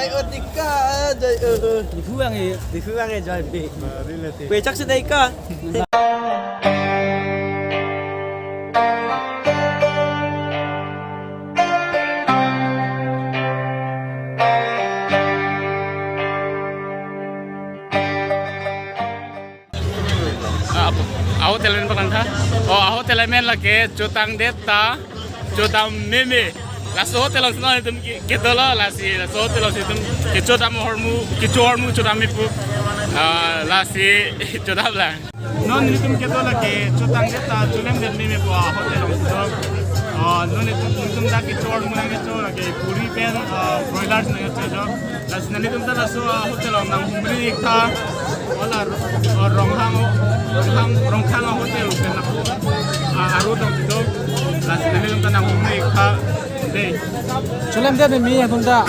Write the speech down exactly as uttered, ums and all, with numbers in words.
Otika, joy, eh, eh. Dihu ang eh. Dihu ang eh, joy, be. Kue chak si dai ka. Ah, ahotel amen paklangtha. Oh, ahotel amen lake Chotangdet ta Chodam Meme. Laso hotel alongsi nanglitum ke-, kedo lo, lasi laso hotel alongsi itum kechodam ahormu, kecho ahormu chodamji pu. Ah, lasi chodam lang. Non nelitum kedo lake Chotangdet ta Cholemdet Meme pu ahotel alongsi do. Ah, non nelitum, nelitum ta kecho ahormu nangkecho, lake puri pen, ah, broilers nangkecho. Lasi nelitum ta laso, ah, hotel along nanghumri iktha. Hala, ah, Ronghang, Ronghang, Ronghang hotel pen ako. Ah, aro dong dong. Lasi nelitum ta nanghumri iktha. Dei. Cholemdet Meme atum ta.